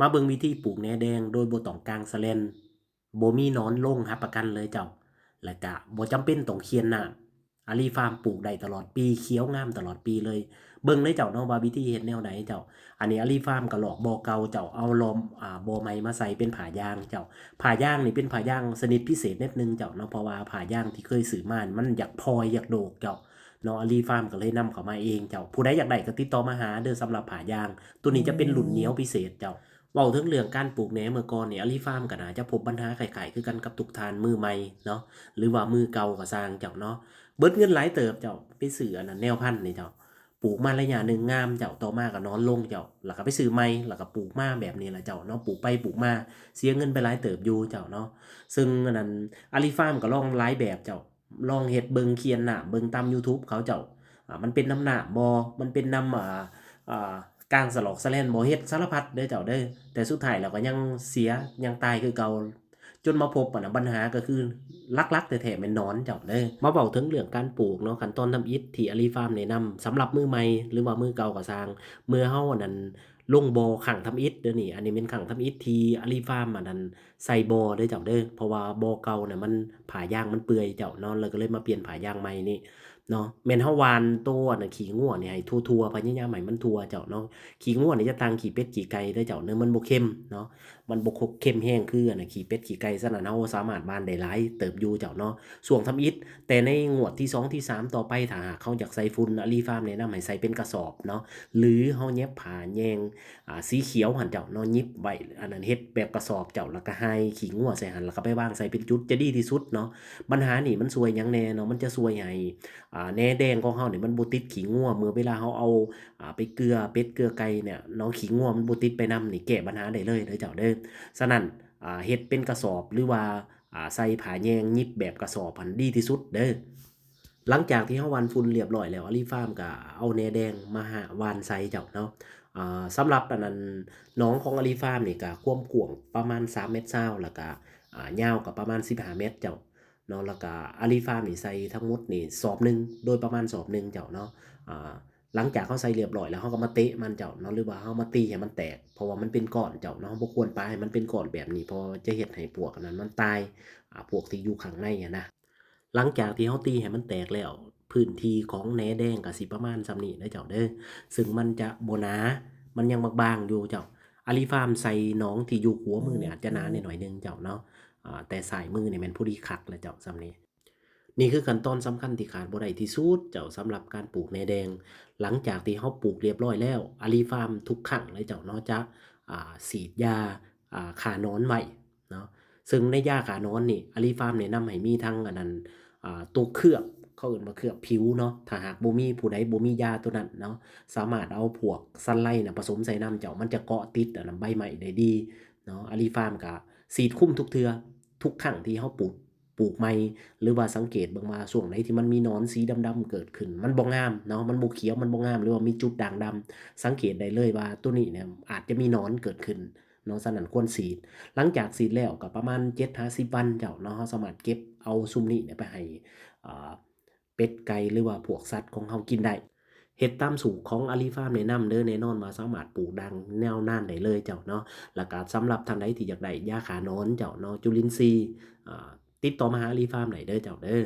ມາເບິ່ງວິທີປູກແໜແດງໂດຍບໍ່ຕ້ອງກາງສະແລນ, ບໍ່ມີໜອນລົງຮັບປະກັນເລີຍເຈົ້າ. ແລະກະບໍ່ຈຳເປັນຕ້ອງຄຽນນ້ຳ, ອາລີຟາມປູກໄດ້ຕະຫຼອດປີ, ຂຽວງາມຕະຫຼອດປີເລີຍ. ເບິ່ງເດີເຈົ້າເນາະວ່າວິທີເຮັດແນວໃດເຈົ້າ. ອັນນີ້ອາລີຟາມກໍລອກບໍ່ເກົ່າເຈົ້າ, ເອົາລ້ອມ ອ່າ ບໍ່ໃໝ່ມາໃສ່ເປັນຜ້າຢາງເຈົ້າ. ຜ້າຢາງນີ້ເປັນຜ້າຢາງຊະນິດພິເສດນິດໜຶ່ງເຈົ້າເນາະ, ເພາະວ່າຜ້າຢາງທີ່ເຄີຍຊື້ມານີ້ມັນຢາກພອຍຢາກໂດກເຈົ້າເນາະ. ອາລີຟາມກໍເລີຍນຳເຂົ້າມາເອງເຈົ້າ. ຜູ້ໃດຢາກໄດ້ກໍຕິດຕໍ່ມາຫາເດີ, ສຳລັບຜ້າຢາງ ໂຕນີ້ຈະເປັນລຸ້ນໜຽວພິເສດເຈົ້າ. ເວົ້າເຖິງເລື່ອງການປູກແໜເມື່ອກ່ອນນີ້ ອາລີຟາມກໍໜ້າຈະພົບບັນຫາຄ້າຍໆຄືກັນກັບທຸກທ່ານມືໃໝ່ເນາະ ຫຼືວ່າມືເກົ່າກໍຊ່າງເຈົ້າເນາະ. ເບິດເງິນຫຼາຍເຕີບເຈົ້າ, ໄປຊື້ອັນນັ້ນແນວພັນນີ້ເຈົ້າ, ປູກມາໄລຍະໜຶ່ງງາມເຈົ້າ, ຕໍ່ມາກໍໜອນລົງເຈົ້າ, ແລ້ວກໍໄປຊື້ໃໝ່, ແລ້ວກໍປູກມາແບບນີ້ລະເຈົ້າເນາະ, ປູກໄປປູກມາ ເສຍເງິນໄປຫຼາຍເຕີບຢູ່ເຈົ້າເນາະ. ເຊິ່ງອັນນັ້ນ ອາລີຟາມກໍລອງຫຼາຍແບບເຈົ້າ, ລອງເຮັດເບິ່ງ ຄຽນນ້ຳເບິ່ງຕາມ YouTube ເຂົາເຈົ້າ, ອ່າ ມັນເປັນນຳນ້ຳບໍ່ ມັນເປັນນຳ ອ່າ ອ່າ ກາງສະຫຼອກສະແລນບໍ່, ເຮັດສາລະພັດເດີເຈົ້າເດີ, ແຕ່ສຸດທ້າຍແລ້ວກໍຍັງເສຍ ຍັງຕາຍຄືເກົ່າ. ຈົນມາພົບອັນນະ ບັນຫາກໍຄືຫຼັກໆແທ້ໆແມ່ນໜອນເຈົ້າເດີ. ມາເວົ້າເຖິງເລື່ອງການປູກເນາະ, ຂັ້ນຕອນທຳອິດທີ່ອາລີຟາມແນະນຳ ສຳລັບມືໃໝ່ ຫຼືວ່າມືເກົ່າກໍຊ່າງ, ເມື່ອເຮົາອັນນັ້ນລົງບໍ່ຄັ້ງທຳອິດເດີນີ້, ອັນນີ້ແມ່ນຄັ້ງທຳອິດທີ່ອາລີຟາມອັນນັ້ນ ໃສ່ບໍ່ເດີເຈົ້າເດີ, ເພາະວ່າບໍ່ເກົ່ານະມັນ ຜ້າຢາງມັນເປື່ອຍເຈົ້າເນາະ, ແລ້ວກໍເລີຍມາປ່ຽນຜ້າຢາງໃໝ່ນີ້ເນາະ. ແມ່ນເຮົາຫວ່ານໂຕອັນນະຂີ້ງົວນີ້ໃຫ້ທົ່ວໆ, ພະຍາຍາມໃຫ້ມັນທົ່ວເຈົ້າເນາະ. ຂີ້ງົວນີ້ຈະຕ່າງຂີ້ເປັດຂີ້ໄກ່ເດີເຈົ້າເນາະ, ມັນບໍ່ເຄັມເນາະ, ມັນບໍ່ເຄັມແຮງຄືອັນນະຂີ້ເປັດຂີ້ໄກ່, ສະນັ້ນເຮົາສາມາດຫວ່ານໄດ້ຫຼາຍເຕີບຢູ່ເຈົ້າເນາະ ຊ່ວງທຳອິດ. ແຕ່ໃນງວດທີສອງ ທີສາມ ຕໍ່ໄປ ຖ້າຫາກເຮົາຢາກໃສ່ຝຸ່ນ, ອາລີຟາມແນະນຳໃຫ້ໃສ່ເປັນກະສອບເນາະ, ຫຼືເຮົາຫຍິບຜ້າແຍງ ອ່າ ສີຂຽວຫັ້ນເຈົ້າເນາະ, ຫຍິບໄວ້ອັນນັ້ນ ເຮັດແບບກະສອບເຈົ້າ, ແລ້ວກໍຮ່າຍຂີ້ງົວໃສ່ຫັ້ນ, ແລ້ວກໍໄປວາງໃສ່ເປັນຈຸດ ຈະດີທີ່ສຸດເນາະ. ບັນຫານີ້ມັນຊ່ວຍຫຍັງແດ່ເນາະ? ມັນຈະຊ່ວຍໃຫ້ ອ່າ ແໜແດງຂອງເຮົານີ້ມັນບໍ່ຕິດຂີ້ງົວ, ເມື່ອເວລາເຮົາເອົາ ອ່າ ໄປເກືອເປັດເກືອໄກ່ເນຍເນາະ, ຂີ້ງົວມັນບໍ່ຕິດໄປນຳນີ້ ແກ້ບັນຫາໄດ້ເລີຍເດີເຈົ້າເດີ. ສະນັ້ນ ອ່າ ເຮັດເປັນກະສອບ ຫຼືວ່າ ອ່າ ໃສ່ຜ້າແຍງຫຍິບແບບກະສອບຫັ້ນດີທີ່ສຸດເດີ. ຫຼັງຈາກທີ່ເຮົາຫວ່ານຝຸ່ນລຽບລ້ອຍແລ້ວ, ອາລີຟາມກໍເອົາແໜແດງມາຫາຫວ່ານໃສ່ເຈົ້າເນາະ. ອ່າ ສຳລັບອັນນັ້ນ ໜອງຂອງອາລີຟາມນີ້ກໍຄວາມກວ້າງປະມານສາມແມັດຊາວ ແລ້ວກໍ ອ່າ ຍາວກໍປະມານສິບຫ້າແມັດເຈົ້າເນາະ, ແລ້ວກໍອາລີຟາມນີ້ໃສ່ທັງໝົດນີ້ສອບໜຶ່ງ, ໂດຍປະມານສອບໜຶ່ງເຈົ້າເນາະ. ອ່າ ຫຼັງຈາກເຮົາໃສ່ລຽບລ້ອຍແລ້ວ ເຮົາກໍມາເຕະມັນເຈົ້າເນາະ, ຫຼືວ່າເຮົາມາຕີໃຫ້ມັນແຕກ, ເພາະວ່າມັນເປັນກ້ອນເຈົ້າເນາະ, ເຮົາບໍ່ຄວນປາໃຫ້ມັນເປັນກ້ອນແບບນີ້, ເພາະວ່າຈະເຮັດໃຫ້ພວກອັນນັ້ນມັນຕາຍ, ອ່າ ພວກທີ່ຢູ່ຂ້າງໃນຫັ້ນນະ. ຫຼັງຈາກທີ່ເຮົາຕີໃຫ້ມັນແຕກແລ້ວ, ພື້ນທີ່ຂອງແໜແດງກໍຊິປະມານສ່ຳນີ້ເດີເຈົ້າເດີ, ເຊິ່ງມັນຈະບໍ່ໜາ, ມັນຍັງບາງໆຢູ່ເຈົ້າ. ອາລີຟາມໃສ່ໜອງທີ່ຢູ່ຂວາມືນີ້ອາດຈະໜາແດ່ໜ້ອຍໜຶ່ງເຈົ້າເນາະ, ອ່າ ແຕ່ຊ້າຍມືນີ້ແມ່ນພໍດີຄັກແລ້ວເຈົ້າ, ສ່ຳນີ້. ນີ້ຄືຂັ້ນຕອນສຳຄັນທີ່ຂາດບໍ່ໄດ້ທີ່ສຸດເຈົ້າ ສຳລັບການປູກແໜແດງ. ຫຼັງຈາກທີ່ເຮົາປູກລຽບລ້ອຍແລ້ວ, ອາລີຟາມທຸກຄັ້ງເລີຍເຈົ້າເນາະ ຈະ ອ່າ ສີດຢາ ອ່າ ຂ້າໜອນໄວ້ເນາະ. ເຊິ່ງໃນຢາຂ້າໜອນນີ້ ອາລີຟາມແນະນຳໃຫ້ມີທັງອັນນັ້ນ ອ່າ ຕົວເຄືອບ, ເຂົາເອີ້ນວ່າເຄືອບຜິວເນາະ. ຖ້າຫາກບໍ່ມີ ຜູ້ໃດບໍ່ມີຢາຕົວນັ້ນເນາະ, ສາມາດເອົາພວກຊັນໄລນະປະສົມໃສ່ນຳເຈົ້າ, ມັນຈະເກາະຕິດອັນນັ້ນ ໃບໄມ້ໄດ້ດີເນາະ. ອາລີຟາມກະສີດຄຸມທຸກເທື່ອ, ທຸກຄັ້ງທີ່ເຮົາປູກ ປູກໃໝ່ ຫຼືວ່າສັງເກດເບິ່ງວ່າຊ່ວງໃດທີ່ມັນມີໜອນສີດຳໆເກີດຂຶ້ນ ມັນບໍ່ງາມເນາະ, ມັນບໍ່ຂຽວ ມັນບໍ່ງາມ ຫຼືວ່າມີຈຸດດ່າງດຳ, ສັງເກດໄດ້ເລີຍວ່າໂຕນີ້ເນຍອາດຈະມີໜອນເກີດຂຶ້ນເນາະ, ສະນັ້ນຄວນສີດ. ຫຼັງຈາກສີດແລ້ວກໍປະມານເຈັດຫາສິບວັນເຈົ້າເນາະ, ເຮົາສາມາດເກັບເອົາຊຸມນີ້ເນຍໄປໃຫ້ ອ່າ ເປັດໄກ່ ຫຼືວ່າພວກສັດຂອງເຮົາກິນໄດ້. ເຮັດຕາມສູດຂອງອາລີຟາມແນະນຳເດີ, ແນ່ນອນວ່າສາມາດປູກດາງຍາວນານໄດ້ເລີຍເຈົ້າເນາະ. ແລ້ວກະສຳລັບທ່ານໃດທີ່ຢາກໄດ້ຢາຂ້າໜອນເຈົ້າເນາະ, ຈຸລິນຊີ, ອ່າ ຕິດຕໍ່ມາຫາອາລີຟາມໄດ້ເດີເຈົ້າເດີ.